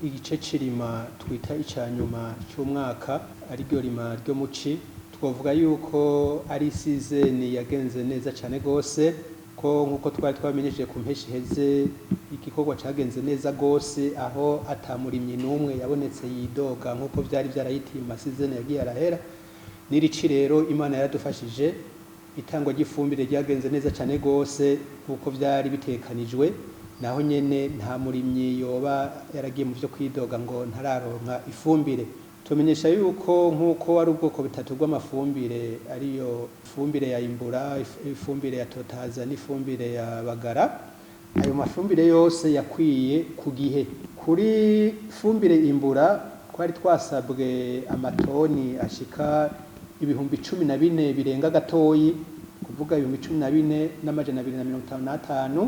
Igice c'irima twita ica nyuma c'umwaka, ariryo rima ryo muci, twovuga yuko ari sizeni yagenze neza cane gose, ko nkuko twari twamenyesheje ku mpeshi iheze, igikorwa cagenze neza gose, aho ata murimyi n'umwe yabonetse yidoga nkuko vyari vyarahitiye mu masizeni yagiye arahera. N'iri ci rero Imana yaradufashije, itangwa ry'ifumbire ryagenze neza cane gose nkuko vyari bitegekanijwe. Naho nyene nta murimyi yoba yaragiye mu vyo kwidoga ngo ntararonka ifumbire. Tumenyesha yuko nkuko ari ubwoko butatu bw'amafumbire, ariyo ifumbire ya imbura, ifumbire ya totaza n'ifumbire ya bagara, ayo mafumbire yose yakwiye ku gihe. Kuri fumbire imbura twari twasabwe amatoni ashika 14,000 birenga gatoyi, kuvuga 14,255,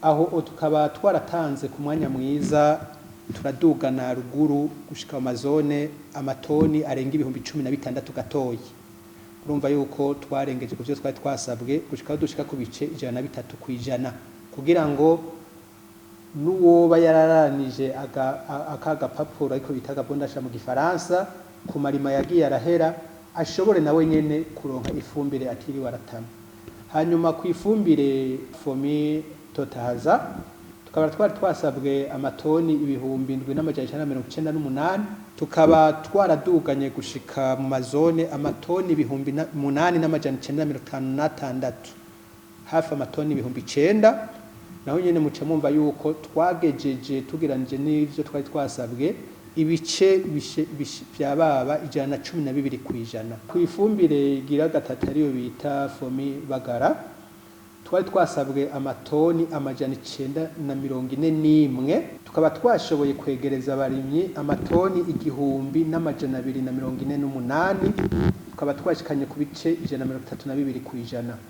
aho tukaba twaratanze ku mwanya mwiza, turadugana ruguru gushika mu mazone amatoni arenga 16,000 gatoyi. Urumva yuko twarengeje kuvyo twari twasabwe gushika aho dushika ku bice 103%, kugira ngo n'uwoba yararanije aka gapapuro ariko bita agabondasha mu gifaransa ku marima yagiye arahera, ashobore nawe nyene kuronka ifumbire atiriwe aratama. Hanyuma ku ifumbire fomi totahaza tukaba twari twasabwe amatoni 7,998, tukaba twaraduganye gushika mu mazone amatoni 8,956, hafi amatoni 9,000. Naho nyene muca mwumva yuko twagejeje, tugeranije n'ivyo twari twasabwe, ibice vyababa 112%. Ku ifumbire igira gatatu, ariyo bita fomi bagara, twari twasabwe amatoni 941, tukaba twashoboye kwegereza abarimyi amatoni 1,248, tukaba twashikanye ku bice 132%.